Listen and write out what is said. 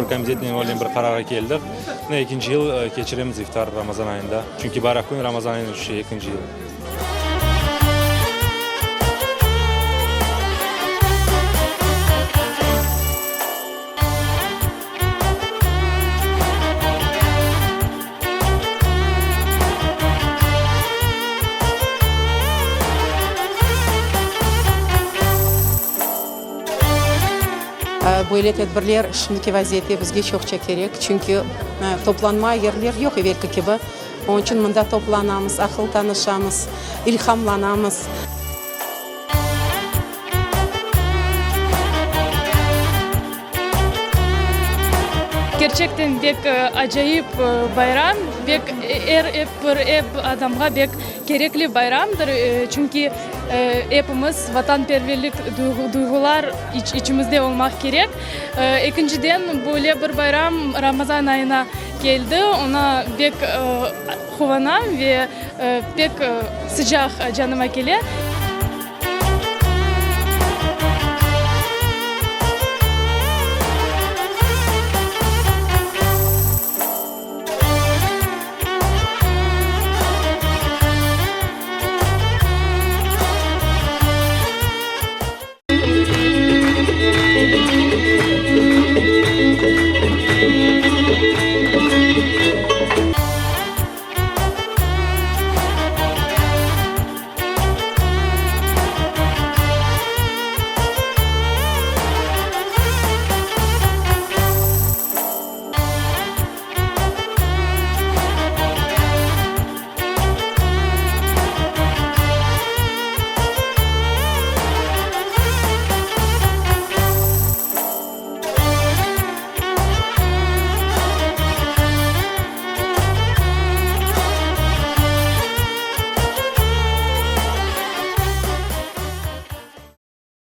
Kontrol komitetinen öyle bir qararğa keldik. Mına ekinci yıl keçiremiz iftar Ramazan ayında. Çünki bayraq künü Ramazan ayına tüşe ekinci yıl. Böyle tedbirler şimdiki vaziyette bizge çoqça kerek, çünki toplanma yerler yoq evelki kibi. Onıñ içün mında toplanamız, aqıl tanışamız, ilhamlanamız. Kerçekten bek acayip bayram, bek er ep bir ep adamğa bek kerekli bayramdır, çünki epimiz vatanperverlik duyğular içimizde olmaq kerek. Ekinciden, böyle bir bayram Ramazan ayına keldi, oña bek quvanam ve pek sıcaq canıma kele.